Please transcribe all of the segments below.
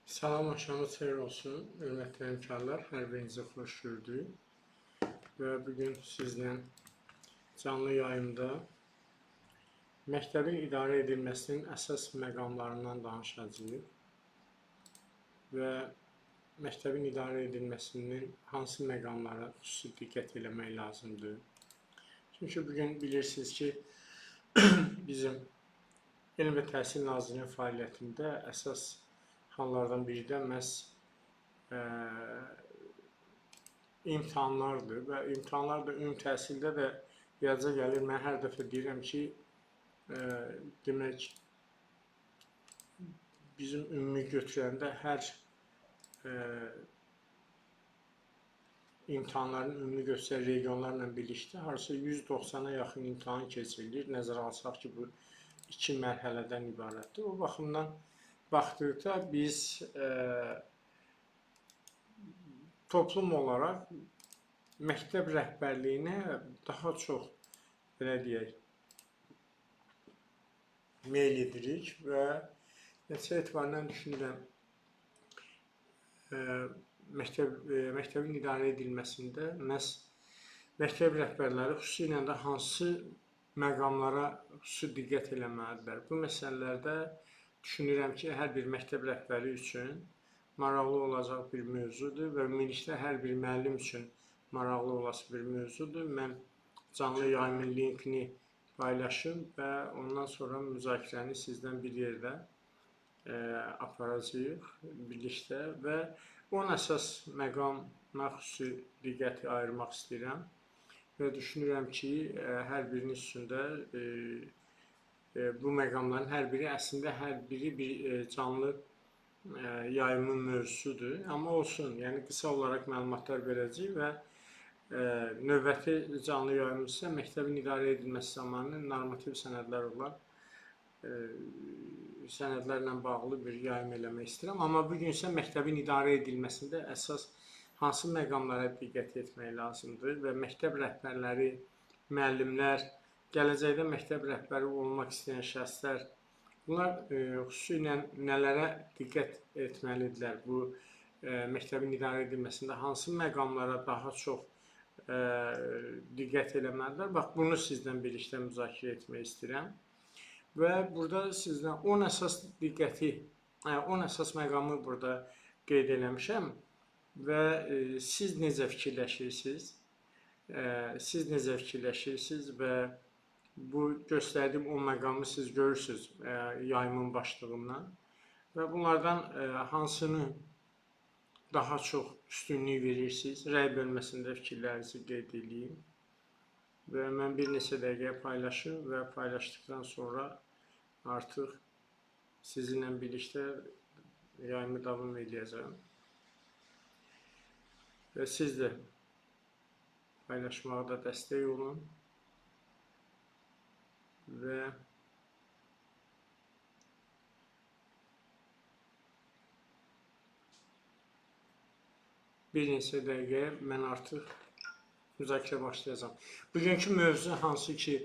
Salam, axşamınız xeyir olsun, hörmətli həmkarlar, hər birinizi xoş gördük və bugün sizlə canlı yayımda məktəbin idarə edilməsinin əsas məqamlarından danışacağıq və məktəbin idarə edilməsinin hansı məqamlara xüsusi diqqət eləmək lazımdır. Çünki bugün bilirsiniz ki, bizim Elm və Təhsil Nazirliyinin fəaliyyətində əsas hallardan biri də məhz imtahanlardır və imtahanlar da ümumi təhsildə də yaca gəlir. Mən hər dəfə deyirəm ki, demək, bizim ümumi götürəndə hər imtahanların ümumi göstərir regionlarla birlikdə harasa 190-a yaxın imtahan keçirilir. Nəzərə alsaq ki, bu iki mərhələdən ibarətdir. O baxımdan baxdıqda biz toplum olaraq məktəb rəhbərliyinə daha çox, belə deyək, meyl edirik və nəticə etibarıyla düşünürəm, məktəbin idarə edilməsində məhz məktəb rəhbərləri xüsusilə də hansı məqamlara xüsusi diqqət eləməlidirlər. Bu məsələlərdə düşünürəm ki, hər bir məktəb rəhbəri üçün maraqlı olacaq bir mövzudur və ümumilikdə hər bir müəllim üçün maraqlı olası bir mövzudur. Mən canlı yayımın linkini paylaşım və ondan sonra müzakirəni sizdən bir yerdə aparacağıq birlikdə və 10 əsas məqama xüsusi diqqəti ayırmaq istəyirəm və düşünürəm ki, hər birinin üstündə bu məqamların hər biri əslində hər biri bir canlı yayımın mövzusudur. Amma olsun, yəni qısa olaraq məlumatlar verəcəyik və növbəti canlı yayımız isə məktəbin idarə edilməsi zamanı normativ sənədlər olan sənədlərlə bağlı bir yayım eləmək istəyirəm. Amma bugün isə məktəbin idarə edilməsində əsas hansı məqamlara diqqət etmək lazımdır və məktəb rəhbərləri, müəllimlər, gələcəkdə məktəb rəhbəri olmaq istəyən şəxslər, bunlar xüsusilə nələrə diqqət etməlidirlər? Bu, məktəbin idarə edilməsində hansı məqamlara daha çox diqqət eləməlidirlər? Bax, bunu sizdən birlikdə müzakirə etmək istəyirəm. Və burada sizdən 10 əsas diqqəti, 10 əsas məqamı burada qeyd eləmişəm və siz necə fikirləşirsiniz? Siz necə fikirləşirsiniz və bu göstərdiyim 10 məqamı siz görürsünüz yayımın başlığından və bunlardan hansını daha çox üstünlük verirsiniz? Rəy bölməsində fikirlərinizi qeyd edeyim və mən bir neçə dəqiqəyə paylaşım və paylaşdıqdan sonra artıq sizinlə birlikdə yayımı davam edəcəyəm və siz də paylaşmağa da dəstək olun. Və bir neçə dəqiqəyə mən artıq müzakirə başlayacağam. Bugünkü mövzu hansı ki,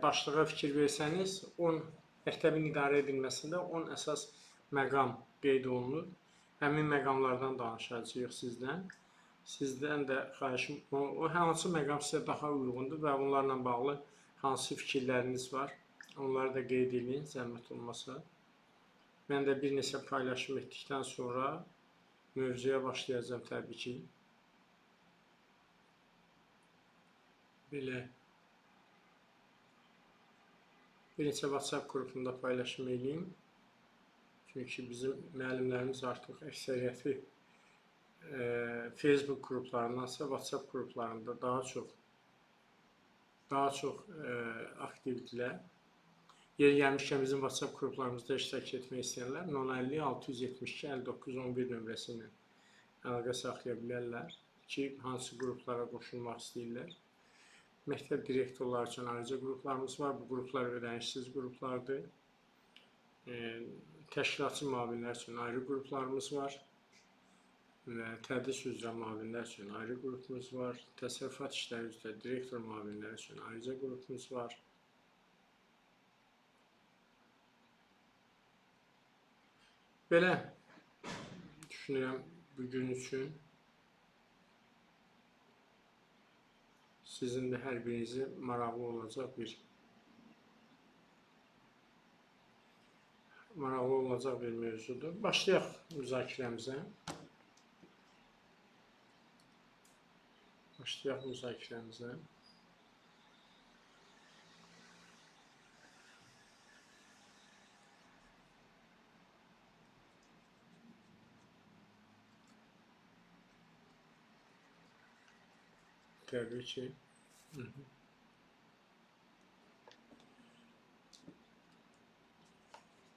başlığa fikir versəniz, 10 məktəbin idarə edilməsində 10 əsas məqam qeyd olunur. Həmin məqamlardan danışacağıq sizdən. Sizdən də xahişim, o hansı məqam sizə daha uyğundur və onlarla bağlı hansı fikirləriniz var, onları da qeyd edin, zəhmət olmasa. Mən də bir neçə paylaşım etdikdən sonra mövzuya başlayacağam təbii ki. Belə bir neçə WhatsApp qrupunda paylaşım edeyim. Çünki bizim müəllimlərimiz artıq əksəriyyəti Facebook qruplarındansa WhatsApp qruplarında daha çox aktivdirlər. Yeri gəlmişkən bizim WhatsApp qruplarımızda iştirak etmək istəyənlər 050 672 59 11 nömrəsi ilə əlaqə saxlaya bilərlər ki, hansı qruplara qoşulmaq istəyirlər. Məktəb direktorları üçün ayrıca qruplarımız var. Bu qruplar ödənişsiz qruplardır. Təşkilatçı müavinlər üçün ayrı qruplarımız var və tədris üzrə müavinlər üçün ayrı qrupumuz var. Təsərrüfat işləri üzrə direktor müavinləri üçün ayrıca qrupumuz var. Belə, Düşünürəm bu gün üçün sizin də hər birinizi maraqlı olacaq bir mövzudur. Başlayaq müzakirəmizə. Başlayaq müzakirəmizə. Təbii ki.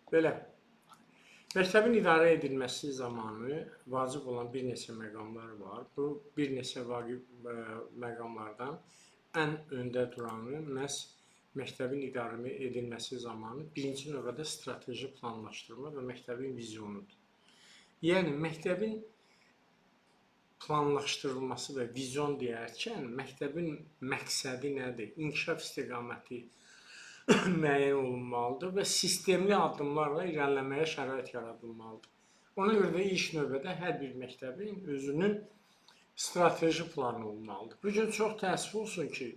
Belə, məktəbin idarə edilməsi zamanı vacib olan bir neçə məqamlar var. Bu bir neçə məqamlardan ən öndə duranı məhz məktəbin idarə edilməsi zamanı birinci növbədə strateji planlaşdırma və məktəbin vizyonudur. Yəni, məktəbin planlaşdırılması və vizyon deyərkən məktəbin məqsədi nədir? İnkişaf istiqaməti müəyyən olunmalıdır və sistemli addımlarla irəliləməyə şərait yaradılmalıdır. Ona görə də ilk növbədə hər bir məktəbin özünün strateji planı olmalıdır. Bugün çox təəssüf olsun ki,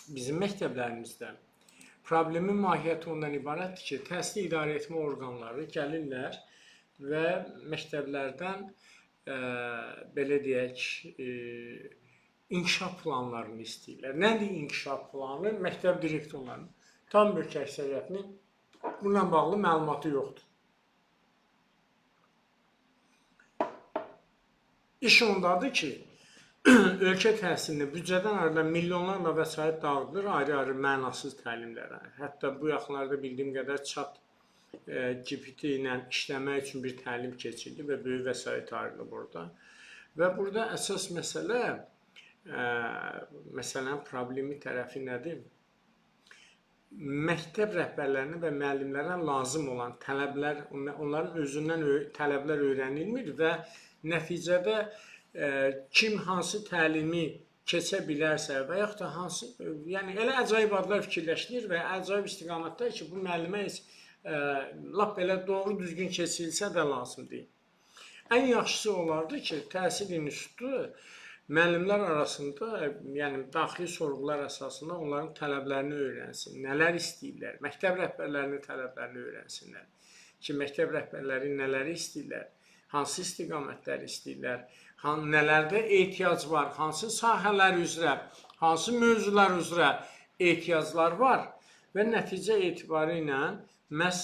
bizim məktəblərimizdə problemin mahiyyəti ondan ibarətdir ki, təhsil idarə etmə orqanları gəlirlər və məktəblərdən belə deyək, inkişaf planlarını istəyirlər. Nədir inkişaf planı? Məktəb direktorlarının tam böyük əksəriyyətinin bununla bağlı məlumatı yoxdur. İş ondadır ki, ölkə təhsilində büdcədən ayrılan milyonlarla vəsait dağıdılır ayrı-ayrı mənasız təlimlərə. Hətta bu yaxınlarda bildiyim qədər chat GPT ilə işləmək üçün bir təlim keçildi və böyük vəsait ayrılıb orada. Və burada əsas məsələ, məsələnin problemi tərəfi nədir? Məktəb rəhbərlərinə və müəllimlərə lazım olan tələblər, onların özündən tələblər öyrənilmir və nəticədə kim hansı təlimi keçə bilərsə və yaxud da hansı, yəni elə əcaib adlar fikirləşilir və əcaib istiqamətlər ki, bu müəllimə heç lap belə doğru düzgün keçirilsə də lazım deyil. Ən yaxşısı olardı ki, təhsil institutu müəllimlər arasında, yəni daxili sorğular əsasında onların tələblərini öyrənsin, nələr istəyirlər, məktəb rəhbərlərinin tələblərini öyrənsinlər ki, məktəb rəhbərləri nələri istəyirlər, hansı istiqamətləri istəyirlər, nələrdə ehtiyac var, hansı sahələr üzrə, hansı mövzular üzrə ehtiyaclar var və nəticə etibarı ilə məhz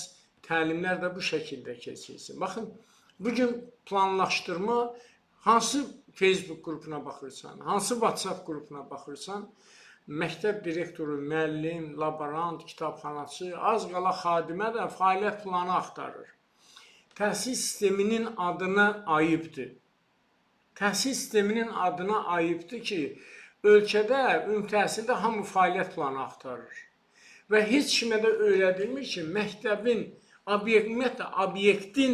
təlimlər də bu şəkildə keçirilsin. Baxın, bugün planlaşdırma hansı Facebook qrupuna baxırsan, hansı WhatsApp qrupuna baxırsan, məktəb direktoru, müəllim, laborant, kitabxanaçı, az qala xadimə də fəaliyyət planı axtarır. Təhsil sisteminin adına ayıbdır. Təhsil sisteminin adına ayıbdır ki, ölkədə, ümumi təhsildə hamı fəaliyyət planı axtarır. Və heç kimə də öyrədilmir ki, məktəbin, ümumiyyətlə, obyektin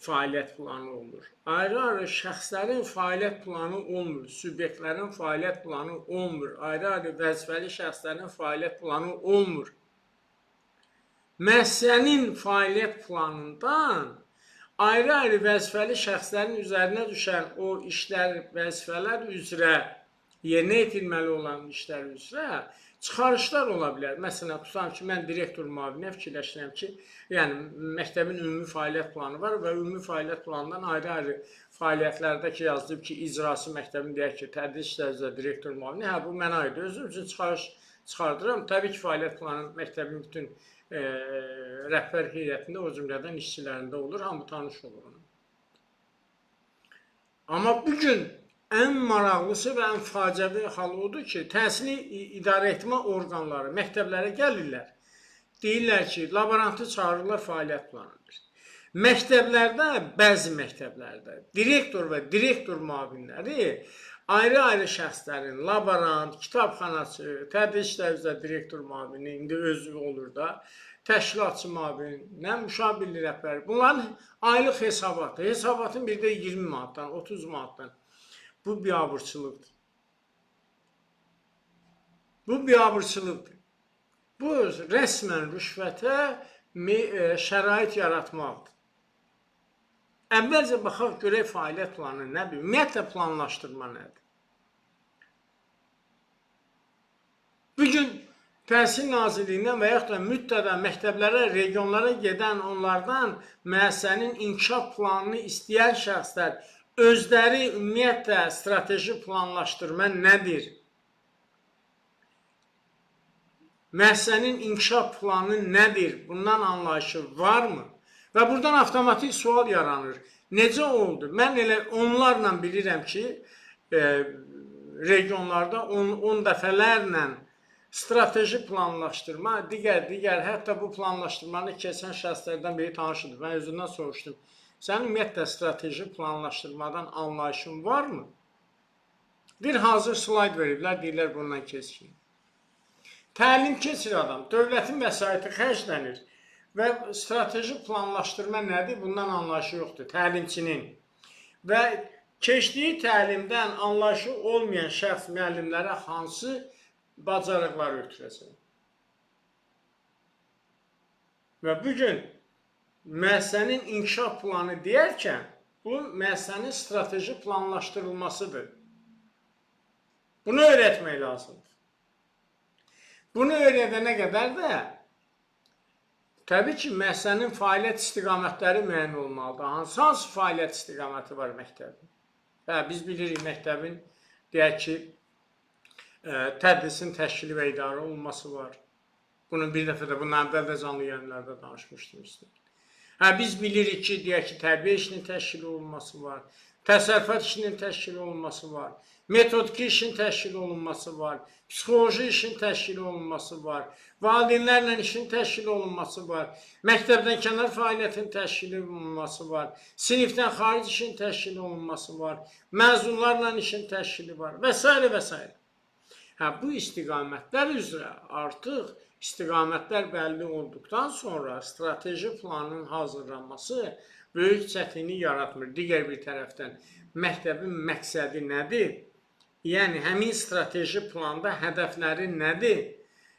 fəaliyyət planı olur. Ayrı-ayrı şəxslərin fəaliyyət planı olmur, subyektlərin fəaliyyət planı olmur, ayrı-ayrı vəzifəli şəxslərin fəaliyyət planı olmur. Müəssisənin fəaliyyət planından ayrı-ayrı vəzifəli şəxslərin üzərinə düşən o işlər, vəzifələr üzrə, yerinə yetirilməli olan işlər üzrə çıxarışlar ola bilər. Məsələn, tutam ki, mən direktor müavininə fikirləşirəm ki, yəni məktəbin ümumi fəaliyyət planı var və ümumi fəaliyyət planından ayrı-ayrı fəaliyyətlərdə ki, yazılıb ki, icrası məktəbin deyək ki, tədris işləri üzrə direktor müavini, hə, bu mənə aid. Özüm üçün çıxarış çıxardıram. Təbii ki, fəaliyyət planı məktəbin bütün rəhbər heyətində, o cümlədən işçilərində olur, hamı tanış olur ona. Amma bugün ən maraqlısı və ən faciəvi hal odur ki, təhsili idarə etmə orqanları məktəblərə gəlirlər. Deyirlər ki, laborantı çağırırlar, fəaliyyət planıdır. Məktəblərdə, bəzi məktəblərdə direktor və direktor müavinləri ayrı-ayrı şəxslərin, laborant, kitabxanaçı, tədris işləri üzrə direktor müavini, indi özü olur da, təşkilatçı müavin, nə müşavirli rəhbər, bunların aylıq hesabatı, hesabatın bir də 20 manatdan, 30 manatdan. Bu biabırçılıqdır. Bu biabırçılıqdır. Bu rəsmən rüşvətə şərait yaratmaqdır. Əvvəlcə baxaq görək fəaliyyət planı nədir? Ümumiyyətlə planlaşdırma nədir? Bugün Təhsil Nazirliyindən və yaxud da mütləq məktəblərə, regionlara gedən onlardan müəssisənin inkişaf planını istəyən şəxslər özləri ümumiyyətlə strateji planlaşdırma nədir? Müəssisənin inkişaf planı nədir? Bundan anlayışı varmı? Və buradan avtomatik sual yaranır. Necə oldu? Mən elə onlarla bilirəm ki, regionlarda 10 dəfələrlə strateji planlaşdırma, digər, hətta bu planlaşdırmanı keçən şəxslərdən biri tanış idi. Mən özündən soruşdum. Sənin ümumiyyətlə strateji planlaşdırmadan anlayışın varmı? Bir hazır slayd veriblər, deyirlər bundan keçkin. Təlim keçir adam, dövlətin vəsaiti xərclənir və strateji planlaşdırma nədir? Bundan anlayışı yoxdur təlimçinin. Və keçdiyi təlimdən anlayışı olmayan şəxs müəllimlərə hansı bacarıqları ötürəcək? Və bugün müəssisənin inkişaf planı deyərkən, bu müəssisənin strateji planlaşdırılmasıdır. Bunu öyrətmək lazımdır. Bunu öyrədənə qədər də təbii ki, müəssisənin fəaliyyət istiqamətləri müəyyən olmalıdır. Hansı fəaliyyət istiqaməti var məktəbin? Hə, biz bilirik məktəbin, deyək ki, tədrisin təşkili və idarə olunması var. Bunu bir dəfə də bundan əvvəl də canlı yayımlarda danışmışdım üstə. Hə, biz bilirik ki, deyək ki, tərbiyə işinin təşkili olunması var, təsərrüfat işinin təşkili olunması var, metodiki işin təşkili olunması var, psixoloji işin təşkili olunması var, valideynlərlə işin təşkili olunması var, məktəbdən kənar fəaliyyətin təşkili olunması var, sinifdən xaric işin təşkili olunması var, məzunlarla işin təşkili var və s. və s. Hə, bu istiqamətlər üzrə artıq istiqamətlər bəlli olduqdan sonra strateji planın hazırlanması böyük çətinlik yaratmır. Digər bir tərəfdən məktəbin məqsədi nədir? Yəni, həmin strateji planda hədəfləri nədir?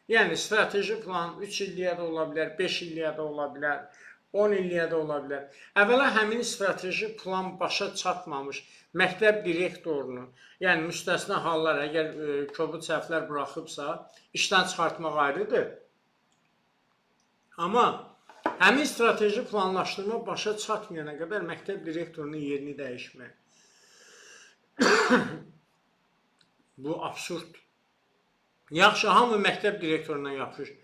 Yəni, strateji plan 3 illiyə də ola bilər, 5 illiyə də ola bilər, 10 illiyə də ola bilər. Əvvəla həmin strateji plan başa çatmamış məktəb direktorunu, yəni müstəsna hallar, əgər kobud səhvlər buraxıbsa, işdən çıxartmaq ayrıdır. Amma həmin strateji planlaşdırma başa çatmayana qədər məktəb direktorunun yerini dəyişmək. Bu absurddur. Yaxşı, hamı məktəb direktorundan yapışır.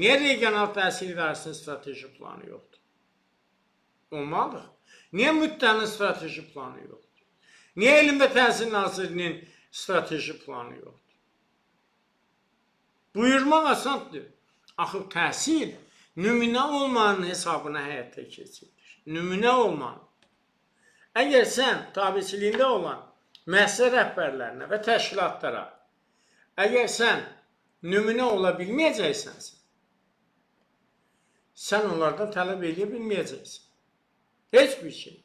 Niyə regional təhsil idarəsinin strateji planı yoxdur? Olmalıdır. Niyə müddənin strateji planı yoxdur? Niyə Elm və Təhsil Nazirliyinin strateji planı yoxdur? Buyurmaq asandır. Axı təhsil nümunə olmanın hesabına həyata keçirilir. Nümunə olmanın. Əgər sən tabiçiliyində olan müəssisə rəhbərlərinə və təşkilatlara, əgər sən nümunə ola bilməyəcəksənsə, sən onlardan tələb eləyə bilməyəcəksən. Heç bir şey.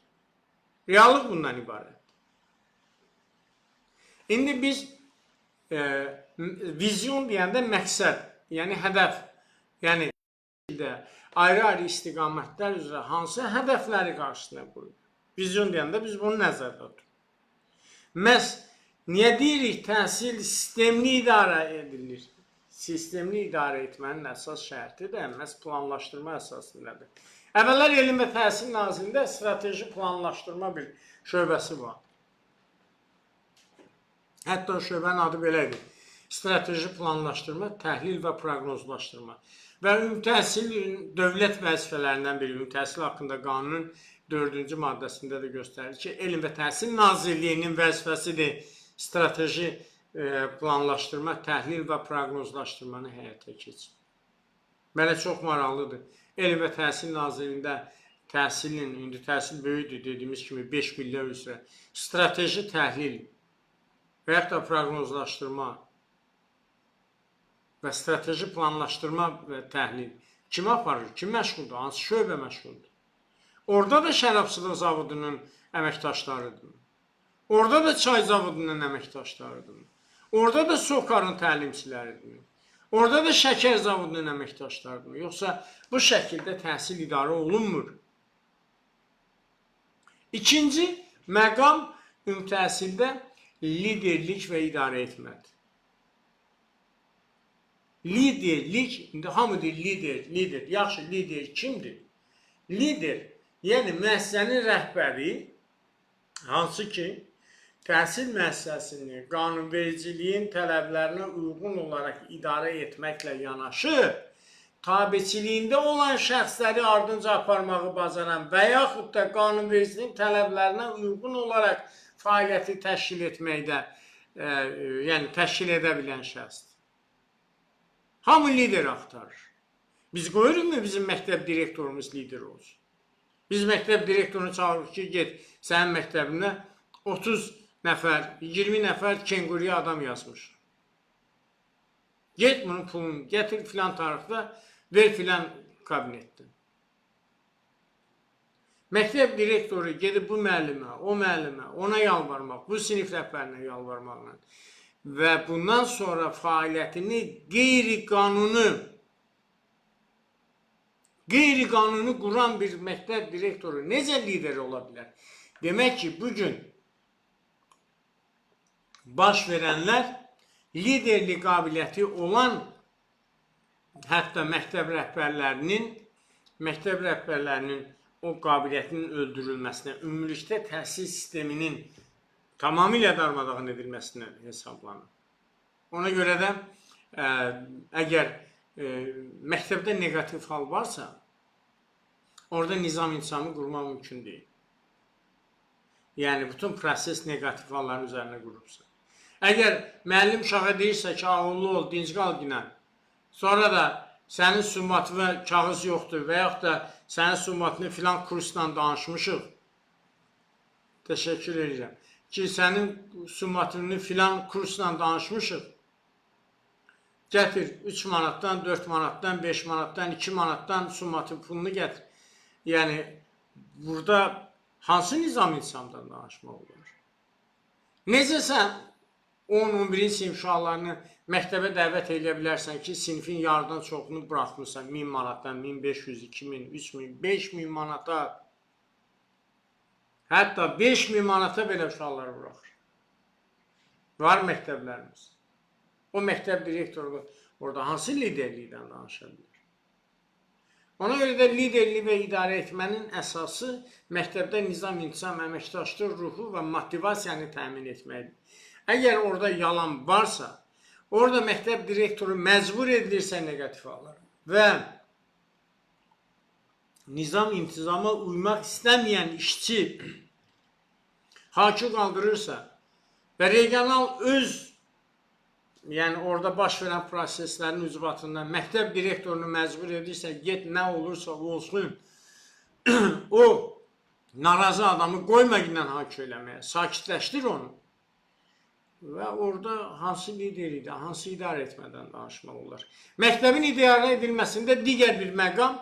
Reallıq bundan ibarətdir. İndi biz vizyon deyəndə məqsəd, yəni hədəf, yəni ayrı-ayrı istiqamətlər üzrə hansı hədəfləri qarşısına qoyur? Vizyon deyəndə biz bunu nəzərdə tuturuq. Məhz niyə deyirik təhsil sistemli idarə edilir? Sistemli idarə etmənin əsas şərti də məhz planlaşdırma əsasındadır. Əvvəllər Elm və Təhsil Nazirliyində strateji planlaşdırma bir şöbəsi var. Hətta o şöbənin adı belə idi. Strateji planlaşdırma, təhlil və proqnozlaşdırma. Və ümumi təhsil dövlət vəzifələrindən biri, ümumi təhsil haqqında qanunun 4-cü maddəsində də göstərir ki, Elm və Təhsil Nazirliyinin vəzifəsidir strateji planlaşdırma, təhlil və proqnozlaşdırmanı həyata keçirmək. Mənə çox maraqlıdır. Elm və Təhsil Nazirliyində təhsilin, indi təhsil böyükdür dediyimiz kimi 5 millə üzrə strateji təhlil və yaxud da proqnozlaşdırma və strateji planlaşdırma və təhlil kim aparır, kim məşğuldur, hansı şöbə məşğuldur? Orada da şərabçılıq zavodunun əməkdaşlarıdır. Orada da çay zavodunun əməkdaşlarıdır. Orada da SOCAR-ın təlimçiləridir. Orada da şəkər zavodunun əməkdaşlarıdır. Yoxsa bu şəkildə təhsil idarə olunmur. İkinci məqam ümumi təhsildə liderlik və idarə etmədir. Liderlik, indi hamı deyir lider, lider. Yaxşı, lider kimdir? Lider, yəni müəssisənin rəhbəri, hansı ki, təhsil müəssisəsini qanunvericiliyin tələblərinə uyğun olaraq idarə etməklə yanaşı, tabeçiliyində olan şəxsləri ardınca aparmağı bacaran və yaxud da qanunvericiliyin tələblərinə uyğun olaraq fəaliyyəti təşkil etməkdə, yəni təşkil edə bilən şəxsdir. Hamı lider axtarır. Biz qoyuruqmu bizim məktəb direktorumuz lider olsun? Biz məktəb direktorunu çağırırıq ki, get sənin məktəbinə 30 nəfər, 20 nəfər kenguriya adam yazmış. Get bunun pulunu gətir filan tarixdə, ver filan kabinetdə. Məktəb direktoru gedib bu müəllimə, o müəllimə, ona yalvarmaq, bu sinif rəhbərinə yalvarmaqla və bundan sonra fəaliyyətini qeyri-qanuni quran bir məktəb direktoru necə lider ola bilər? Demək ki, bugün baş verənlər liderlik qabiliyyəti olan hətta məktəb rəhbərlərinin o qabiliyyətinin öldürülməsinə, ümumilikdə təhsil sisteminin tamamilə darmadağın edilməsinə hesablanır. Ona görə də əgər məktəbdə neqativ hal varsa, orada nizam-intizamı qurmaq mümkün deyil. Yəni, bütün proses neqativ halların üzərinə qurubsa. Əgər müəllim uşağa deyirsə ki, ağıllı ol, dinc qal ginən, sonra da sənin summatına kağız yoxdur və yaxud da sənin summatını filan kursla danışmışıq, təşəkkür edirəm, ki, sənin summatını filan kursla danışmışıq, gətir 3 manatdan, 4 manatdan, 5 manatdan, 2 manatdan summatın pulunu gətir. Yəni, burada hansı nizam-intizamdan danışmaq olar? Necə sən 10-11-ci sinif uşaqlarını məktəbə dəvət edə bilərsən ki, sinifin yarıdan çoxunu buraxmısan 1000 manatdan, 1500, 2000, 3000, 5000 manata, hətta 5000 manata belə uşaqları buraxır. Var məktəblərimiz. O məktəb direktoru orada hansı liderlikdən danışa bilər? Ona görə də liderlik və idarə etmənin əsası məktəbdə nizam-intizam, əməkdaşlıq ruhu və motivasiyanı təmin etməkdir. Əgər orada yalan varsa, orada məktəb direktoru məcbur edilirsə neqativ hallara və nizam-intizama uymaq istəməyən işçi hakı qaldırırsa və regional öz, yəni orada baş verən proseslərin ucbatından məktəb direktorunu məcbur edirsə, get nə olursa olsun, o narazı adamı qoyma ilə hakı eləməyə, sakitləşdir onu. Və orada hansı liderlikdə, hansı idarə etmədən danışmaq olar? Məktəbin idarə edilməsində digər bir məqam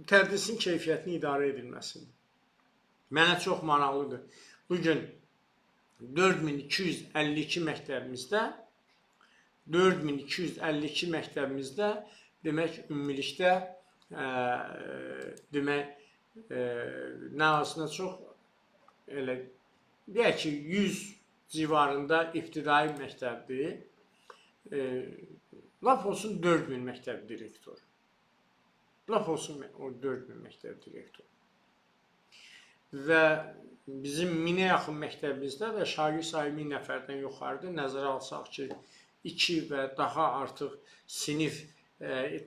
tədrisin keyfiyyətini idarə edilməsidir. Mənə çox maraqlıdır. Bugün 4252 məktəbimizdə 4252 məktəbimizdə demək ümumilikdə demək nə azına çox elə deyək ki 100 civarında ibtidai məktəbdir. Laf olsun 4000 məktəb direktoru. Laf olsun o 4000 məktəb direktoru. Və bizim 1000-ə yaxın məktəbimizdə də şagird sayı 1000 nəfərdən yuxarıdır. Nəzərə alsaq ki, 2 və daha artıq sinif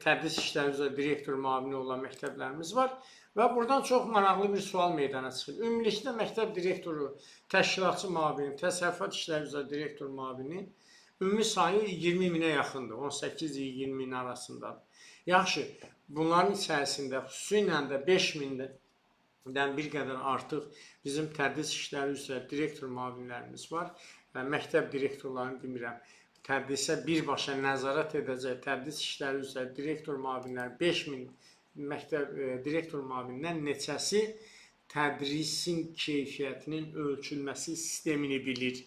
tədris işləri üzrə direktor müavini olan məktəblərimiz var. Və buradan çox maraqlı bir sual meydana çıxır. Ümumilikdə məktəb direktoru, təşkilatçı müavini, təsərrüfat işləri üzrə direktor müavini ümumi sayı 20 minə yaxındır. 18-20 min arasındadır. Yaxşı, bunların içərisində xüsusilə də 5000-dən bir qədər artıq bizim tədris işləri üzrə direktor müavinlərimiz var və məktəb direktorlarını demirəm. Tədrisə birbaşa nəzarət edəcək tədris işləri üzrə direktor müavinləri 5000 məktəb direktor müavinindən neçəsi tədrisin keyfiyyətinin ölçülməsi sistemini bilir?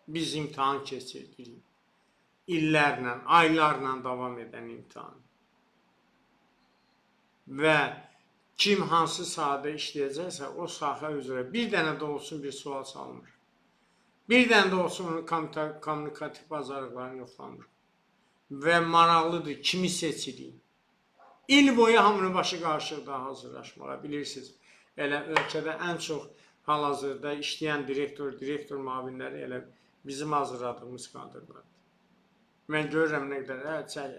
Biz imtahan keçirdirik. İllərlə, aylarla davam edən imtahan. Və Kim hansı sahədə işləyəcəksə, o sahə üzrə bir dənə də olsun bir sual salmır. Bir dənə də olsun onun kommunikativ bacarıqlarını yoxlamır. Və maraqlıdır, kimi seçirik. İl boyu hamının başı qarışıq da hazırlaşmağa, bilirsiniz. Elə ölkədə ən çox hal-hazırda işləyən direktor, direktor müavinləri elə bizim hazırladığımız kadrlardır. Mən görürəm nə qədər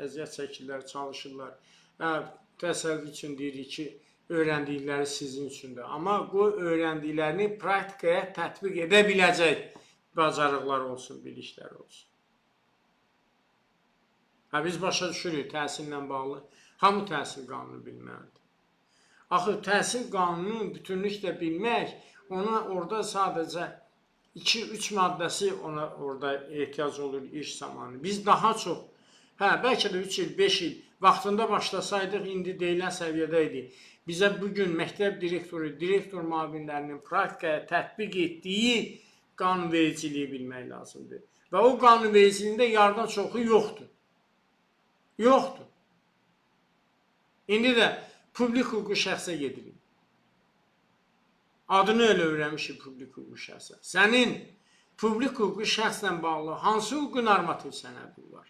əziyyət çəkirlər, çalışırlar. Təsəvvür üçün deyirik ki, öyrəndikləri sizin üçündür. Amma bu öyrəndiklərini praktikaya tətbiq edə biləcək bacarıqlar olsun, biliklər olsun. Biz başa düşürük təhsillə bağlı. Hamı təhsil qanunu bilməlidir. Axı, təhsil qanununu bütünlüklə bilmək, ona orada sadəcə 2-3 maddəsi ona orada ehtiyac olur iş zamanı. Biz daha çox, bəlkə də 3 il, 5 il vaxtında başlasaydıq, indi deyilən səviyyədə idi. Bizə bugün məktəb direktoru, direktor müavinlərinin praktikaya tətbiq etdiyi qanunvericiliyi bilmək lazımdır. Və o qanunvericiliyində yarıdan çoxu yoxdur. Yoxdur. İndi də publik hüquqi şəxsə gedirik. Adını elə öyrənmişik publik hüquqi şəxsə. Sənin publik hüquqi şəxslə bağlı hansı hüquqi normativ sənədi var?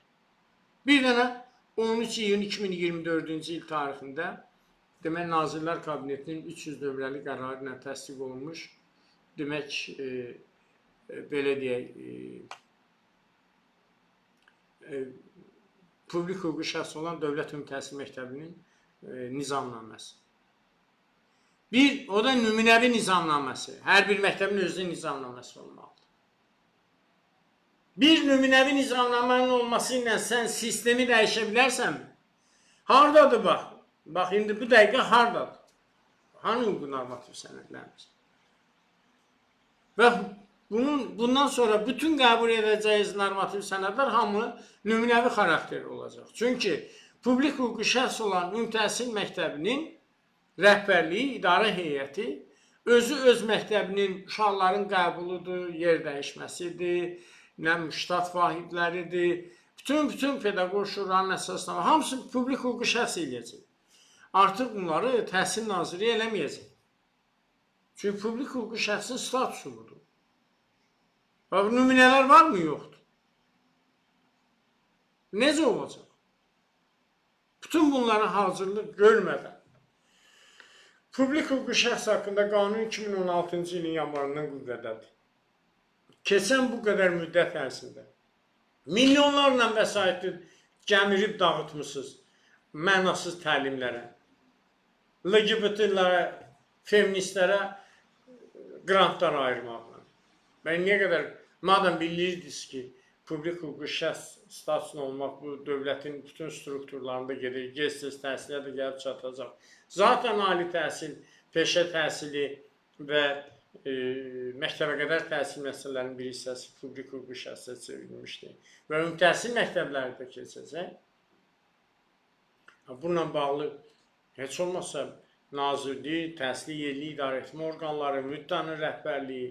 Bir dənə 13 iyun 2024-cü il tarixində demək Nazirlər Kabinetinin 300 nömrəli qərarı ilə təsdiq olunmuş, demək, belə deyək, publik hüquqi şəxs olan Dövlət Ümumi Təhsil Məktəbinin nizamnaməsi. Bir, o da nümunəvi nizamnaməsi. Hər bir məktəbin özünün nizamnaməsi olmalıdır. Bir nümunəvi nizamnamənin olması ilə sən sistemi dəyişə bilərsənmi? Hardadır bax? Bax, indi bu dəqiqə hardadır? Hanı hüquqi normativ sənədlərimiz? Və bundan sonra bütün qəbul edəcəyiniz normativ sənədlər hamı nümunəvi xarakterli olacaq. Çünki publik hüquqi şəxs olan ümumi təhsil məktəbinin rəhbərliyi, idarə heyəti özü öz məktəbinin uşaqların qəbuludur, yer dəyişməsidir, nə ştat vahidləridir, bütün pedaqoq şuranın əsasında hamısı publik hüquqi şəxs eləyəcək. Artıq bunları Təhsil Naziri eləməyəcək. Çünki publik hüquqi şəxsin statusu budur. Və bu nümunələr varmı? Yoxdur. Necə olacaq? Bütün bunlara hazırlıq görmədən publik hüquqi şəxs haqqında qanun 2016-cı ilin yanvarından qüvvədədir. Keçən bu qədər müddət ərzində milyonlarla vəsaiti gəmirib dağıtmısınız mənasız təlimlərə, LGBT-lərə, feministlərə qrantlar ayırmaqla. Və indiyə qədər, madam bilirdiniz ki, publik hüquqi şəxs statusunda olmaq bu dövlətin bütün strukturlarında gedir, gec-tez təhsilə də gəlib çatacaq. Zaten ali təhsil, peşə təhsili və məktəbə qədər təhsil məsələlərinin bir hissəsi publik hüquqi şəxsə çevrilmişdi. Və ümumi təhsil məktəbləri də keçəcək. Bununla bağlı heç olmazsa nazirliyi, təhsili yerli idarə etmə orqanları, müddanın rəhbərliyi,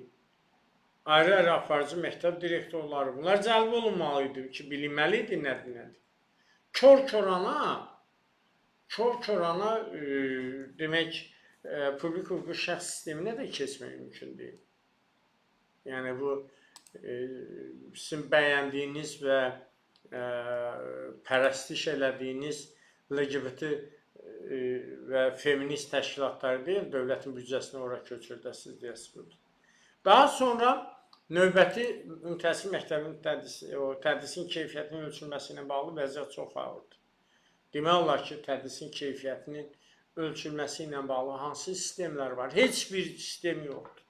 ayrı-ayrı aparıcı məktəb direktorları, bunlar cəlb olunmalı idi ki, bilinməli idi nədir, nədir. Kör-körana demək, publik hüquqi şəxs sisteminə də keçmək mümkün deyil. Yəni bu, sizin bəyəndiyiniz və pərəstiş elədiyiniz LGBT və feminist təşkilatları deyil, dövlətin büdcəsini ora köçürdəsiniz deyəsiz budur. Daha sonra növbəti ümumi təhsil məktəbinin tədrisin keyfiyyətinin ölçülməsi ilə bağlı vəziyyət çox ağırdır. Demək olar ki, tədrisin keyfiyyətinin ölçülməsi ilə bağlı hansı sistemlər var? Heç bir sistem yoxdur.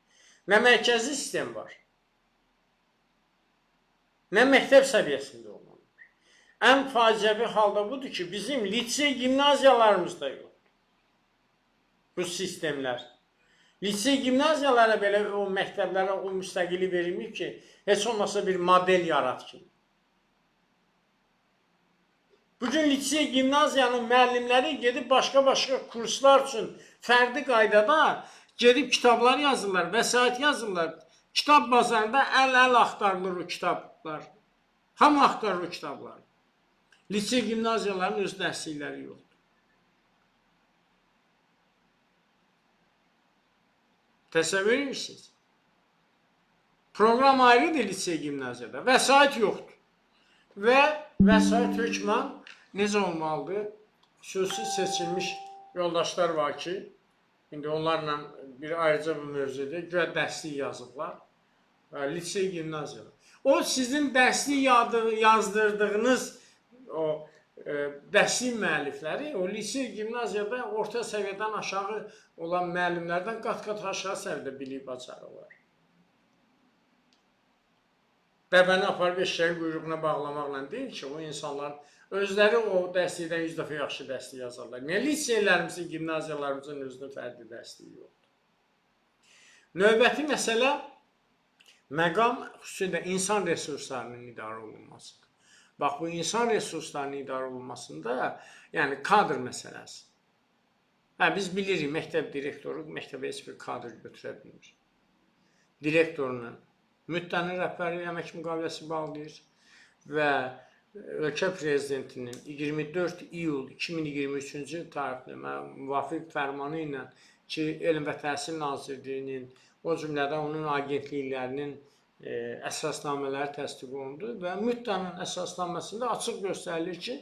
Nə mərkəzi sistem var, nə məktəb səviyyəsində olan var. Ən faciəvi halda budur ki, bizim lisey gimnaziyalarımızda yoxdur bu sistemlər. Lisey gimnaziyalara belə o məktəblərə o müstəqillik verilmir ki, heç olmasa bir model yarat ki. Bugün lisey gimnaziyanın müəllimləri gedib başqa-başqa kurslar üçün fərdi qaydada gedib kitablar yazırlar, vəsait yazırlar. Kitab bazarında əl-əl axtarılır o kitablar. Hamı axtarır o kitabları. Lisey gimnaziyaların öz dərslikləri yoxdur. Təsəvvür edirsiniz. Proqram ayrıdır lisey gimnaziyada. Vəsait yoxdur. Və vəsait hökmən necə olmalıdır? Xüsusi seçilmiş yoldaşlar var ki, indi onlarla bir ayrıca bir mövzudur. Güya dərslik yazıblar. Lisey gimnaziyada. O sizin dərslik yazdırdığınız o dərslik müəllifləri o lisey gimnaziyada orta səviyyədən aşağı olan müəllimlərdən qat-qat aşağı səviyyədə bilik bacarırlar. Dəvəni aparıb eşəğin quyruğuna bağlamaqla deyil ki, o insanlar özləri o dərslikdən 100 dəfə yaxşı dərslik yazarlar. Niyə liseylərimizin, gimnaziyalarımızın özünün fərdi dərsliyi yoxdur? Növbəti məsələ məqam xüsusilə insan resurslarının idarə olunmasıdır. Bax, bu insan resurslarının idarə olunmasında, yəni kadr məsələsi. Hə, biz bilirik, məktəb direktoru məktəbə heç bir kadr götürə bilmir. Direktorunun müddənin rəhbəri əmək müqaviləsi bağlayır və ölkə prezidentinin 24 iyul 2023-cü il tarixli müvafiq fərmanı ilə ki, Elm və Təhsil Nazirliyinin, o cümlədən onun agentliklərinin əsasnamələri təsdiq olundu və müddənin əsasnaməsində açıq göstərilir ki,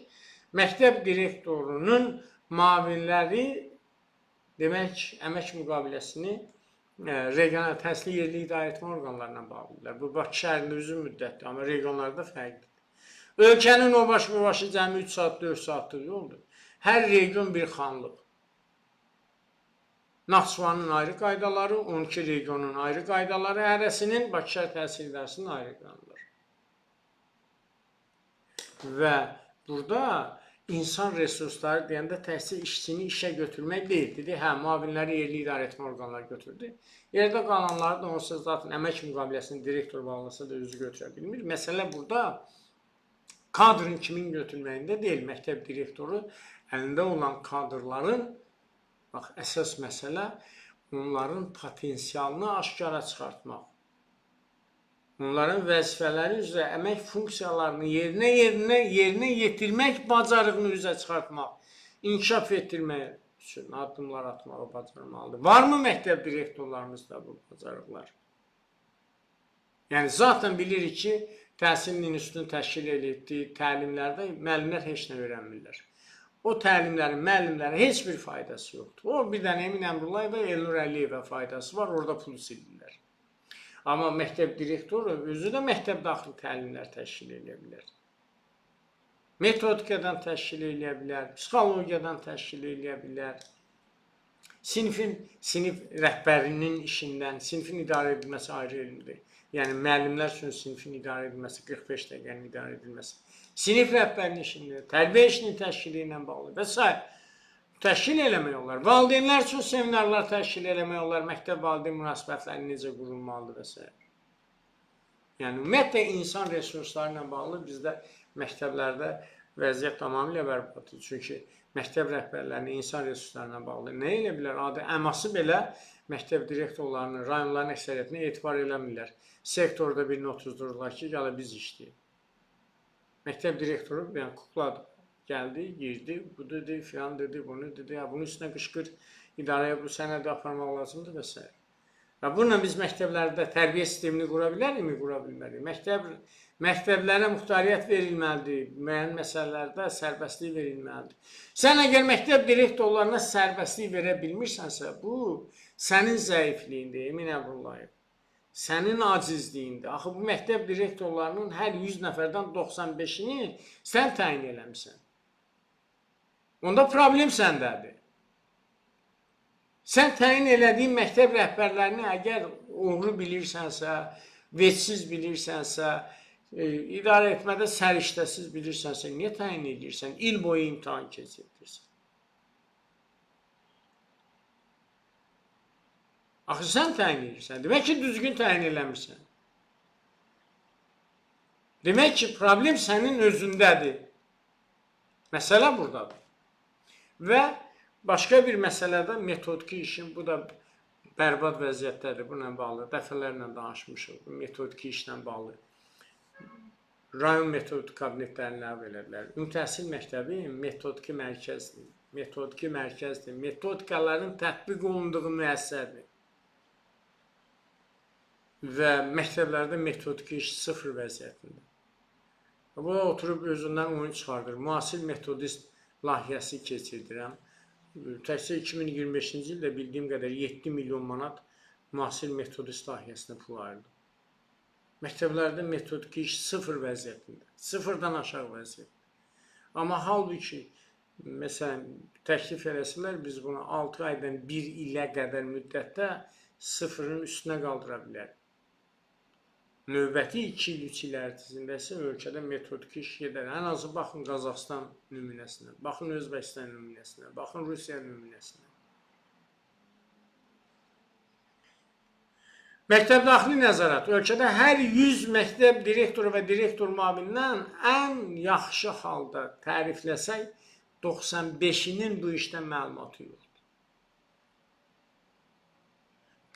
məktəb direktorunun müavinləri demək, əmək müqaviləsini regional təhsil yerli idarə etmə orqanlarına bağlıdırlar. Bu Bakı şəhərində uzun müddətdir, amma regionlarda fərqlidir. Ölkənin o başı bu başı cəmi 3 saat, 4 saatlıq yoldur. Hər region bir xanlıq. Naxçıvanın ayrı qaydaları, 12 regionun ayrı qaydaları, hərəsinin Bakı şəhər təhsil idarəsinin ayrı qanunları. Və burada insan resursları deyəndə təhsil işçini işə götürmək deyil. Dedi, hə, müavinləri yerli idarə etmə orqanları götürdü. Yerdə qalanları da onsuz zaten əmək müqaviləsini direktor bağlasa da özü götürə bilmir. Məsələ burada kadrın kimin götürməyində deyil. Məktəb direktoru əlində olan kadrların, bax, əsas məsələ onların potensialını aşkara çıxartmaq. Onların vəzifələri üzrə əmək funksiyalarını yerinə yetirmək bacarığını üzə çıxartmaq, inkişaf etdirmək üçün addımlar atmağı bacarmalıdır. Varmı məktəb direktorlarımızda bu bacarıqlar? Yəni, zaten bilirik ki, təhsil institutunun təşkil etdiyi təlimlərdə müəllimlər heç nə öyrənmirlər. O təlimlərin müəllimlərə heç bir faydası yoxdur. O, bir dənə Emin Əmrullayeva, Elnur Əliyevə faydası var, orada pul silirlər. Amma məktəb direktoru özü də məktəb daxili təlimlər təşkil edə bilər. Metodikadan təşkil edə bilər, psixologiyadan təşkil edə bilər. Sinif rəhbərinin işindən, sinifin idarə edilməsi ayrı elmdir. Yəni, müəllimlər üçün sinifin idarə edilməsi, 45 dəqiqənin idarə edilməsi. Sinif rəhbərinin işindən, tərbiyə işinin təşkili ilə bağlı və s. Təşkil eləmək olar. Valideynlər üçün seminarlar təşkil eləmək olar. Məktəb valideyn münasibətləri necə qurulmalıdır və s. Yəni, ümumiyyətlə, insan resursları ilə bağlı bizdə məktəblərdə vəziyyət tamamilə bərbaddır. Çünki məktəb rəhbərlərinin insan resurslarına bağlı nə elə bilər? Adi əması belə məktəb direktorlarının, rayonların əksəriyyətinə etibar eləmirlər. Sektorda birini otuzdururlar ki, gələ biz işləyik. Məktəb direktoru, yəni kukladır. Gəldi, girdi, bu dedi, filan dedi, bunu dedi, ya bunun üstünə qışqır, idarəyə bu sənədi aparmaq lazımdır və s. Və bununla biz məktəblərdə tərbiyə sistemini qura bilərikmi, qura bilmərik. Məktəblərə muxtariyyət verilməlidir, müəyyən məsələlərdə sərbəstlik verilməlidir. Sən əgər məktəb direktorlarına sərbəstlik verə bilmirsənsə, bu sənin zəifliyindir, Emin Əmrullayev. Sənin acizliyindir. Axı, bu məktəb direktorlarının hər 100 nəfərdən 95-ini sən təyin eləmisən. Onda problem səndədir. Sən təyin elədiyin məktəb rəhbərlərini əgər uğru bilirsənsə, vecsiz bilirsənsə, idarə etmədə səriştəsiz bilirsənsə, niyə təyin edirsən? İl boyu imtahan keçirdirsən. Axı, sən təyin edirsən. Demək ki, düzgün təyin eləmirsən. Demək ki, problem sənin özündədir. Məsələ buradadır. Və başqa bir məsələ də metodiki işin, bu da bərbad vəziyyətdədir. Bununla bağlı dəfələrlə danışmışıq. Bu metodiki işlə bağlı. Rayon metodiki kabinetlərini ləğv elədilər. Ümumi təhsil məktəbi metodiki mərkəzdir. Metodiki mərkəzdir. Metodikaların tətbiq olunduğu müəssisədir. Və məktəblərdə metodiki iş sıfır vəziyyətində. Bu da oturub özündən oyun çıxardır. Müasir metodist layihəsi keçirdirəm. Təkcə 2025-ci ildə bildiyim qədər 7 milyon manat müasir metodist layihəsinə pul ayırdım. Məktəblərdə metodiki iş sıfır vəziyyətində, sıfırdan aşağı vəziyyətdə. Amma halbuki, məsələn, təklif eləsələr, biz bunu 6 aydan 1 ilə qədər müddətdə sıfırın üstünə qaldıra bilərik. Növbəti 2 il, 3 il ərzində isə ölkədə metodiki iş gedər. Ən azı baxın Qazaxıstan nümunəsinə, baxın Özbəkistan nümunəsinə, baxın Rusiya nümunəsinə. Məktəb daxili nəzarət. Ölkədə hər 100 məktəb direktoru və direktor müavinindən ən yaxşı halda tərifləsək, 95-inin bu işdən məlumatı yoxdur.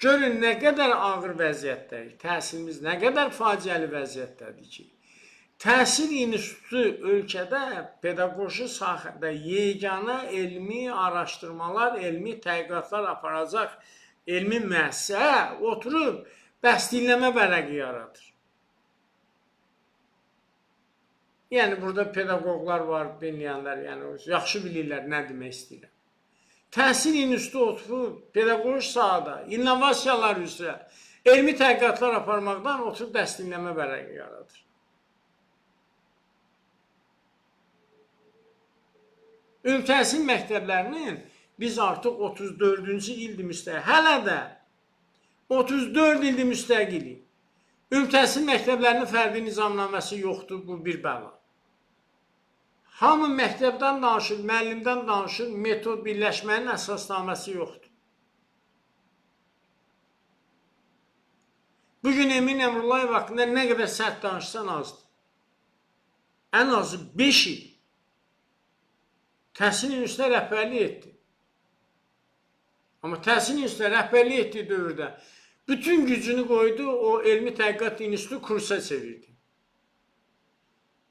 Görün, nə qədər ağır vəziyyətdəyik, təhsilimiz nə qədər faciəli vəziyyətdədir ki, təhsil institutu ölkədə pedaqoji sahədə yeganə elmi araşdırmalar, elmi tədqiqatlar aparacaq elmi müəssisə oturub dərs dinləmə vərəqi yaradır. Yəni, burada pedaqoqlar var, dinləyənlər, yəni, yaxşı bilirlər nə demək istəyirəm. Təhsil institutu oturub pedaqoji sahədə, innovasiyalar üzrə elmi tədqiqatlar aparmaqdan oturub dərs dinləmə vərəqi yaradır. Ümumi təhsil məktəblərinin biz artıq 34-cü ildir müstəqil. Hələ də 34 ildir müstəqilik. Ümumi təhsil məktəblərinin fərdi nizamnaməsi yoxdur, bu bir bəla. Hamı məktəbdən danışır, müəllimdən danışır, metod birləşmənin əsasnaməsi yoxdur. Bugün Emin Əmrullayev haqqında nə qədər sərt danışsan azdır. Ən azı 5 il təhsil institutuna rəhbərlik etdi. Amma təhsil institutuna rəhbərlik etdiyi dövrdə bütün gücünü qoydu, o elmi tədqiqat institutu kursa çevirdi.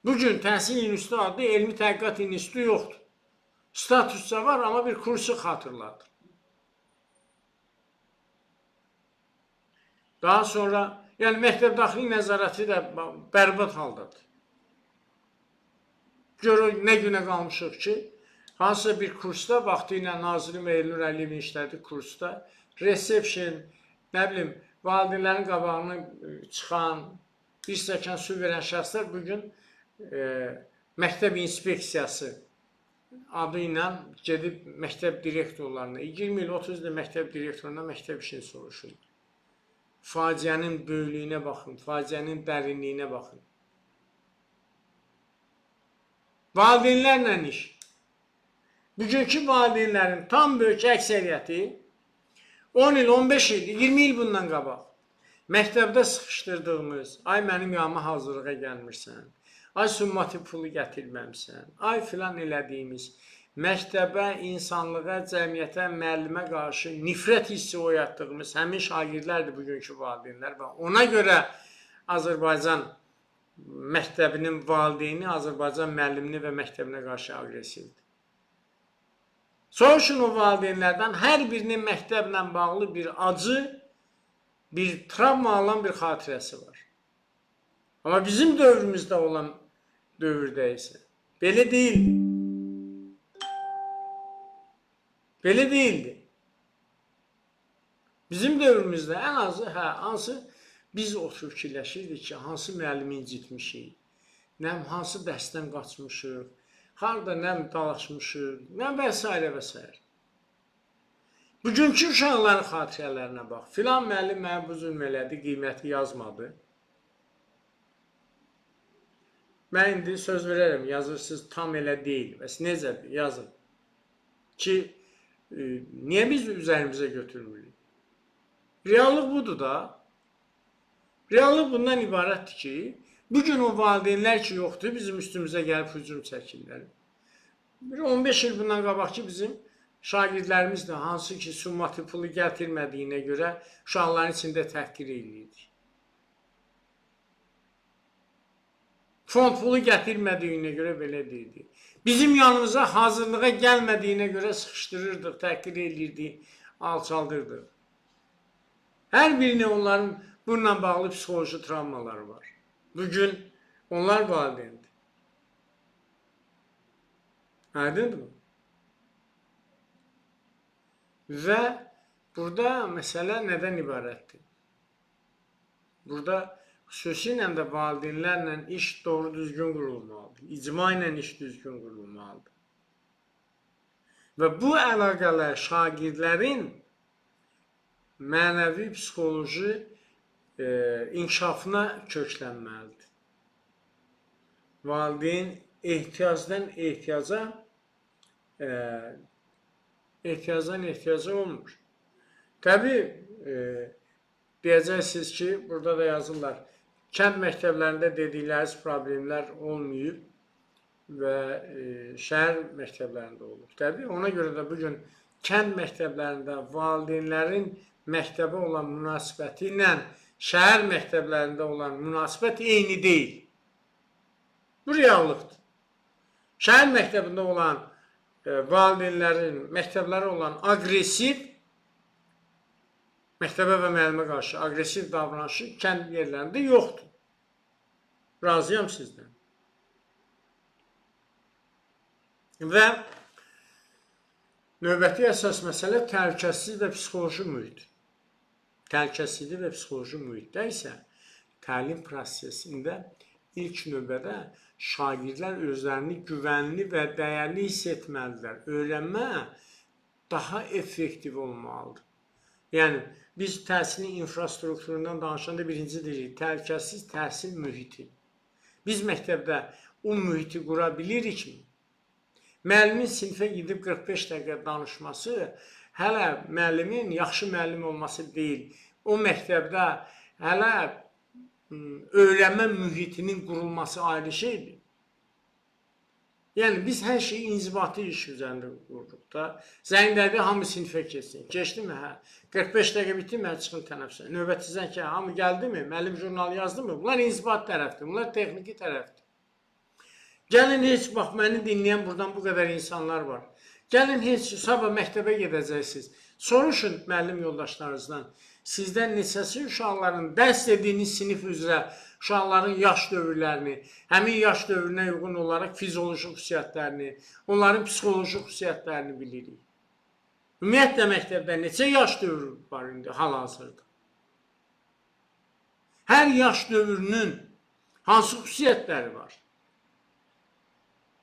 Bugün təhsil institutu adlı elmi tədqiqat institutu yoxdur. Statusca var, amma bir kursu xatırladır. Daha sonra, yəni məktəb daxili nəzarəti də bərbad haldadır. Görün, nə günə qalmışıq ki, hansısa bir kursda, vaxtı ilə Nazirin və Elnur Əliyevin işlədiyi kursda, reception, nə bilim, valideynlərin qabağına çıxan, bir stəkan su verən şəxslər bugün məktəb inspeksiyası adı ilə gedib məktəb direktorlarına, 20 il, 30 il məktəb direktoruna məktəb işini soruşur. Faciənin böyüklüyünə baxın, faciənin dərinliyinə baxın. Valideynlərlə iş. Bugünkü valideynlərin tam böyük əksəriyyəti 10 il, 15 il, 20 il bundan qabaq məktəbdə sıxışdırdığımız, ay mənim yanıma hazırlığa gəlmirsən, ay summativ pulu gətirməmsən, ay filan elədiyimiz məktəbə, insanlığa, cəmiyyətə, müəllimə qarşı nifrət hissi oyatdığımız həmin şagirdlərdir bugünkü valideynlər və ona görə Azərbaycan məktəbinin valideyni Azərbaycan müəllimini və məktəbinə qarşı aqressivdir. Soruşun o valideynlərdən, hər birinin məktəblə bağlı bir acı, bir travma alan bir xatirəsi var. Amma bizim dövrümüzdə olan dövrdə isə belə deyildi. Belə deyildi. Bizim dövrümüzdə ən azı, hə, hansı biz oturub fikirləşirdik ki, hansı müəllimi incitmişik, nə hansı dərsdən qaçmışıq, harada nə dalaşmışıq, nə və s. və s. Bugünkü uşaqların xatirələrinə bax. Filan müəllim mənə bu zülm elədi, qiyməti yazmadı. Mən indi söz verərəm, yazırsınız tam elə deyil. Bəs necədir? Yazın. Ki, niyə biz üzərimizə götürmürük? Reallıq budur da. Reallıq bundan ibarətdir ki, bugün o valideynlər ki yoxdur, bizim üstümüzə gəlib hücum çəkirlər. Bir 15 il bundan qabaq ki, bizim şagirdlərimiz də hansı ki summativ pulu gətirmədiyinə görə uşaqların içində təhqir eləyirdik. Fond pulu gətirmədiyinə görə belə deyirdi. Bizim yanımıza hazırlığa gəlmədiyinə görə sıxışdırırdıq, təhqir eləyirdik, alçaldırdıq. Hər birini onların bununla bağlı psixoloji travmaları var. Bugün onlar valideyndir. Aydındır mı? Və burada məsələ nədən ibarətdir? Burada xüsusilə də valideynlərlə iş doğru düzgün qurulmalıdır. İcma ilə iş düzgün qurulmalıdır. Və bu əlaqələr şagirdlərin mənəvi, psixoloji inkişafına köklənməlidir. Valideyn ehtiyacdan ehtiyaca olmur. Təbii, deyəcəksiniz ki, burada da yazırlar, kənd məktəblərində dedikləriniz problemlər olmayıb və şəhər məktəblərində olub. Təbii, ona görə də bugün kənd məktəblərində valideynlərin məktəbə olan münasibəti ilə şəhər məktəblərində olan münasibət eyni deyil. Bu reallıqdır. Şəhər məktəbində olan valideynlərin məktəblərə olan aqressiv, məktəbə və müəllimə qarşı aqressiv davranışı kənd yerlərində yoxdur. Razıyam sizdən. Və növbəti əsas məsələ təhlükəsizlik və psixoloji mühit. Təhlükəsizlik və psixoloji mühitdə isə təlim prosesində ilk növbədə şagirdlər özlərini güvənli və dəyərli hiss etməlidirlər. Öyrənmə daha effektiv olmalıdır. Yəni, biz təhsilin infrastrukturundan danışanda birinci deyirik, təhlükəsiz təhsil mühiti. Biz məktəbdə o mühiti qura bilirikmi? Müəllimin sinifə gedib 45 dəqiqə danışması hələ müəllimin yaxşı müəllim olması deyil. O məktəbdə hələ öyrənmə mühitinin qurulması ayrı şeydir. Yəni, biz hər şeyi inzibati iş üzərində qururuq da. Zəng dədi, hamı sinifə keçsin. Keçdi mi? Hə. 45 dəqiqə bitdi mi? Hə, çıxın tənəffüsə. Növbəti zəng ki, hamı gəldi mi? Müəllim jurnalı yazdı mı? Bunlar inzibati tərəfdir, bunlar texniki tərəfdir. Gəlin heç, bax, məni dinləyən buradan bu qədər insanlar var. Gəlin heç, sabah məktəbə gedəcəksiniz. Soruşun müəllim yoldaşlarınızdan. Sizdən neçəsi uşaqların dərs dediyiniz sinif üzrə uşaqların yaş dövrlərini, həmin yaş dövrünə uyğun olaraq fizioloji xüsusiyyətlərini, onların psixoloji xüsusiyyətlərini bilirik. Ümumiyyətlə, məktəbdə neçə yaş dövrü var indi hal-hazırda? Hər yaş dövrünün hansı xüsusiyyətləri var?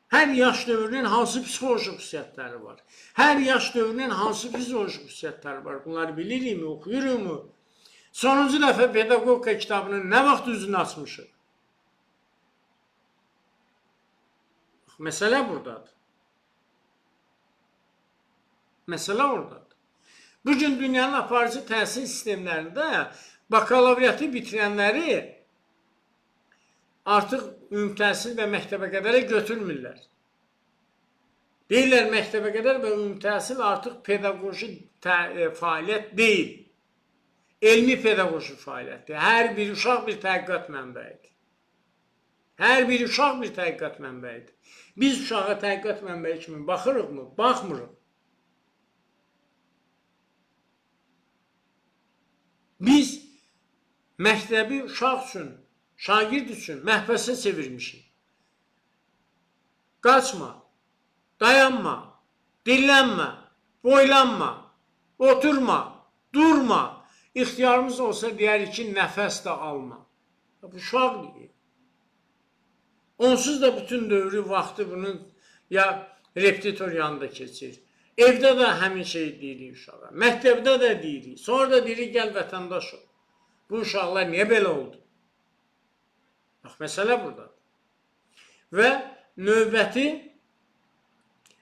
Hər yaş dövrünün hansı psixoloji xüsusiyyətləri var? Hər yaş dövrünün hansı fizioloji xüsusiyyətləri var? Bunları bilirikmi, oxuyuruqmu? Sonuncu dəfə pedaqogika kitabının nə vaxt üzünü açmışıq? Məsələ buradadır. Məsələ oradadır. Bugün dünyanın aparıcı təhsil sistemlərində bakalavriatı bitirənləri artıq ümumi təhsil və məktəbə qədərə götürmürlər. Deyirlər məktəbə qədər və ümumi təhsil artıq pedaqoji fəaliyyət deyil. Elmi pedaqoji fəaliyyətdir. Hər bir uşaq bir təhqiqat mənbəyidir. Hər bir uşaq bir təhqiqat mənbəyidir. Biz uşağa təhqiqat mənbəyi kimi baxırıqmı? Baxmırıq. Biz məktəbi uşaq üçün, şagird üçün məhbəsə çevirmişik. Qaçma, dayanma, dillənmə, boylanma, oturma, durma. İxtiyarımız olsa deyərik ki, nəfəs də alma. Bu uşaq deyir. Onsuz da bütün dövrü, vaxtı bunun ya repetitor yanında keçir. Evdə də həmin şeyi deyirik uşağa. Məktəbdə də deyirik. Sonra da deyirik, gəl vətəndaş ol. Bu uşaqlar niyə belə oldu? Bax, məsələ buradadır. Və növbəti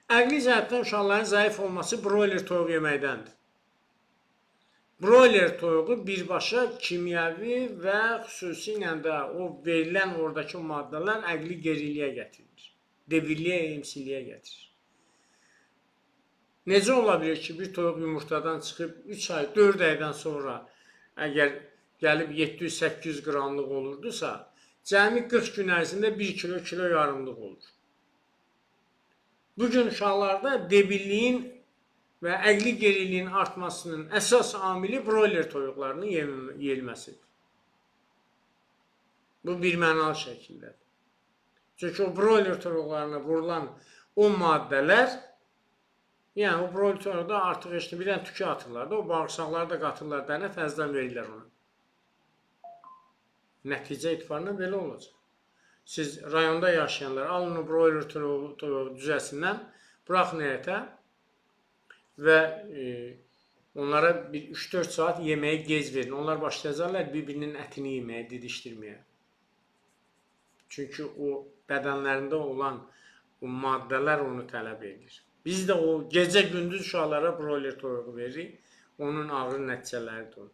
əqli cəhətdən uşaqların zəif olması broiler toyuq yeməkdəndir. Broiler toyuğu birbaşa kimyəvi və xüsusilə də o verilən oradakı maddələr əqli geriliyə gətirir. Debilliyə, emsiliyə gətirir. Necə ola bilir ki, bir toyuq yumurtadan çıxıb 3 ay, 4 aydan sonra əgər gəlib 700-800 qramlıq olurdusa, cəmi 40 gün ərzində 1 kilo, kilo yarımlıq olur. Bugün uşaqlarda debilliyin və əqli geriliyin artmasının əsas amili broiler toyuqlarının yeyilməsidir. Bu bir mənalı şəkildədir. Çünki o broiler toyuqlarına vurulan o maddələr, yəni o broiler toyuqda artıq heç nə, bir dənə tükü atırlar da, o bağırsaqları da qatırlar dənə, təzədən verirlər ona. Nəticə etibarında belə olacaq. Siz rayonda yaşayanlar alın o broiler toyuğu düzəsindən, buraxın həyətə və onlara bir 3-4 saat yeməyi gec verin. Onlar başlayacaqlar bir-birinin ətini yeməyə, didişdirməyə. Çünki o bədənlərində olan o maddələr onu tələb edir. Biz də o gecə-gündüz uşaqlara broiler toyuğu veririk. Onun ağır nəticələridir o.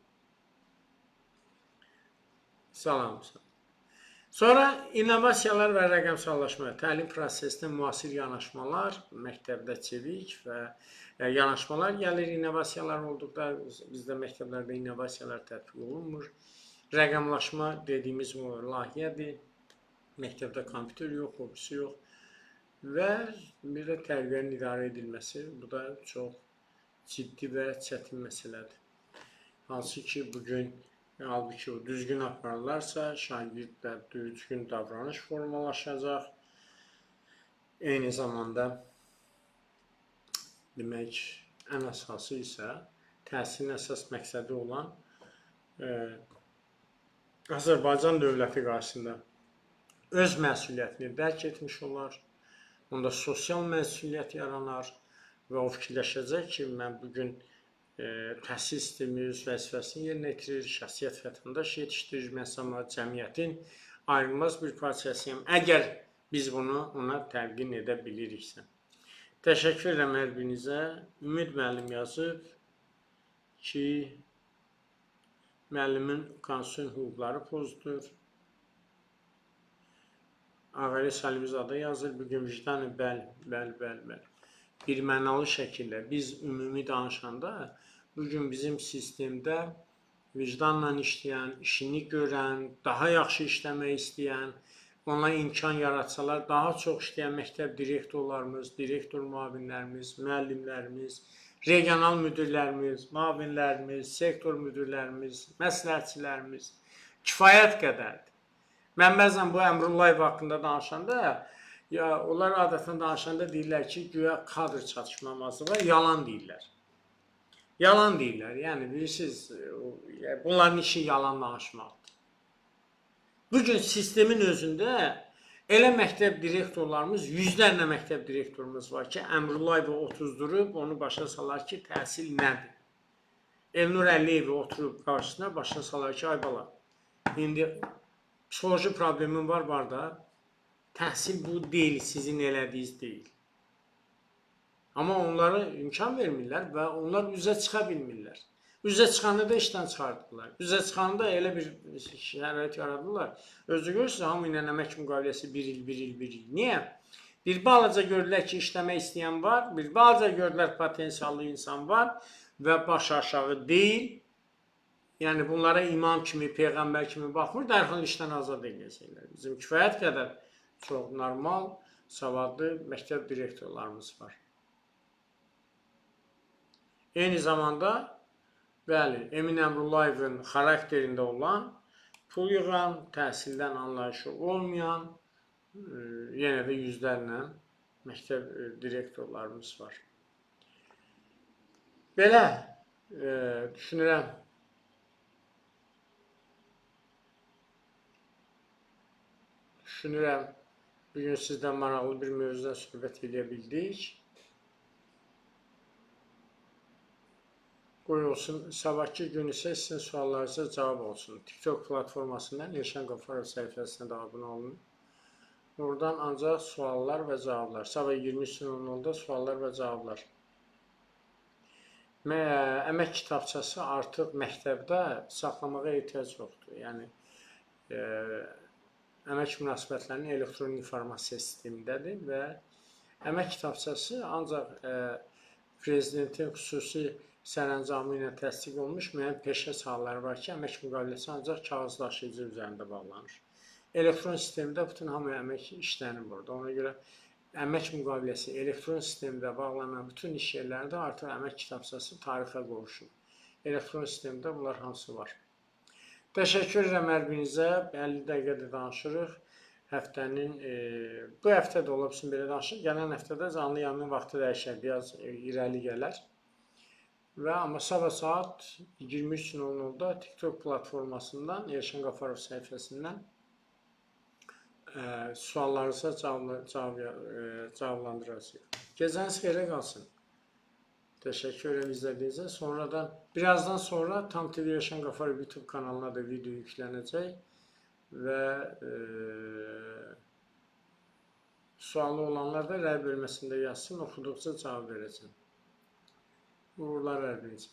Salam, salam. Sonra innovasiyalar və rəqəmsallaşma, təlim prosesinə müasir yanaşmalar, məktəbdə çevik və yanaşmalar gəlir innovasiyalar olduqda, bizdə məktəblərdə innovasiyalar tətbiq olunmur. Rəqəmlaşma dediyimiz o layihədir. Məktəbdə kompüter yox, o birisi yox. Və bir də tərbiyənin idarə edilməsi, bu da çox ciddi və çətin məsələdir. Hansı ki, bugün halbuki o düzgün aparırlarsa, şagirdlər düzgün davranış formalaşacaq. Eyni zamanda, demək, ən əsası isə təhsilin əsas məqsədi olan Azərbaycan dövləti qarşısında öz məsuliyyətini dərk etmiş olar, onda sosial məsuliyyət yaranar və o fikirləşəcək ki, mən bugün təhsil sistemi öz vəzifəsini yerinə yetirir, şəxsiyyət vətəndaş yetişdirir, mən cəmiyyətin ayrılmaz bir parçasıyam, əgər biz bunu ona təlqin edə biliriksə. Təşəkkür edirəm hər birinizə. Ümid müəllim yazıb ki, müəllimin konstitusion hüquqları pozulur. Ağali Salimzadə yazır, bugün vicdanı bəli, bəli, bəli, bəli. Bir mənalı şəkildə biz ümumi danışanda, bugün bizim sistemdə vicdanla işləyən, işini görən, daha yaxşı işləmək istəyən, ona imkan yaratsalar, daha çox işləyən məktəb direktorlarımız, direktor müavinlərimiz, müəllimlərimiz, regional müdirlərimiz, müavinlərimiz, sektor müdirlərimiz, məsləhətçilərimiz kifayət qədərdir. Mən bəzən bu Əmrullayev haqqında danışanda, ya onlar adətən danışanda deyirlər ki, güya kadr çatışmamazlığı var, yalan deyirlər. Yalan deyirlər, yəni bilirsiniz, bunların işi yalan danışmaqdır. Bugün sistemin özündə elə məktəb direktorlarımız, yüzlərlə məktəb direktorumuz var ki, Əmrullayevi otuzdurub, onu başa salar ki, təhsil nədir? Elnur Əliyevi oturub qarşısına başa salar ki, ay bala, indi psixoloji problemim var, var da, təhsil bu deyil, sizin elədiyiniz deyil. Amma onlara imkan vermirlər və onlar üzə çıxa bilmirlər. Üzə çıxanda da işdən çıxardılar. Üzə çıxanda elə bir şərait yaradırlar. Özü görürsünüz, hamı ilə əmək müqaviləsi bir il, bir il, bir il. Niyə? Bir balaca gördülər ki, işləmək istəyən var, bir balaca gördülər potensiallı insan var və baş aşağı deyil. Yəni bunlara imam kimi, peyğəmbər kimi baxmır, dərhal işdən azad edəcəklər. Bizim kifayət qədər çox normal, savadlı məktəb direktorlarımız var. Eyni zamanda, bəli, Emin Əmrullayevin xarakterində olan, pul yığan, təhsildən anlayışı olmayan, yenə də yüzlərlə məktəb direktorlarımız var. Belə, düşünürəm, bugün sizdən maraqlı bir mövzudan söhbət edə bildik. Qoy olsun, sabahki gün isə sizin suallarınıza cavab olsun. TikTok platformasından Elşən Qafarov səhifəsinə də abunə olun. Oradan ancaq suallar və cavablar. Sabah 23:00-da suallar və cavablar. Əmək kitabçası artıq məktəbdə saxlamağa ehtiyac yoxdur. Yəni, əmək münasibətlərinin elektron informasiya sistemindədir və əmək kitabçası ancaq prezidentin xüsusi sərəncamı ilə təsdiq olunmuş müəyyən peşə sahələri var ki, əmək müqaviləsi ancaq kağız daşıyıcı üzərində bağlanır. Elektron sistemdə bütün hamı əmək işlənir burada. Ona görə əmək müqaviləsi elektron sistemdə bağlanan bütün iş yerlərində artıq əmək kitabçası tarixə qovuşub. Elektron sistemdə bunlar hamısı var. Təşəkkür edirəm hər birinizə. 50 dəqiqə də danışırıq. Həftənin bu həftə də ola bilsin belə danışırıq. Gələn həftə də canlı yayımın vaxtı dəyişər, biraz irəli gələr. Və amma sabah saat 23:00-da TikTok platformasından, Elşən Qafarov səhifəsindən suallarınıza cavablandıracağıq. Gecəniz xeyrə qalsın. Təşəkkür edirəm izlədiyinizə. Sonradan, birazdan sonra Tam TV Elşən Qafarov YouTube kanalına da video yüklənəcək və sualı olanlar da rəy bölməsində yazsın, oxuduqca cavab verəcəm. Uğurlar hər birinizə.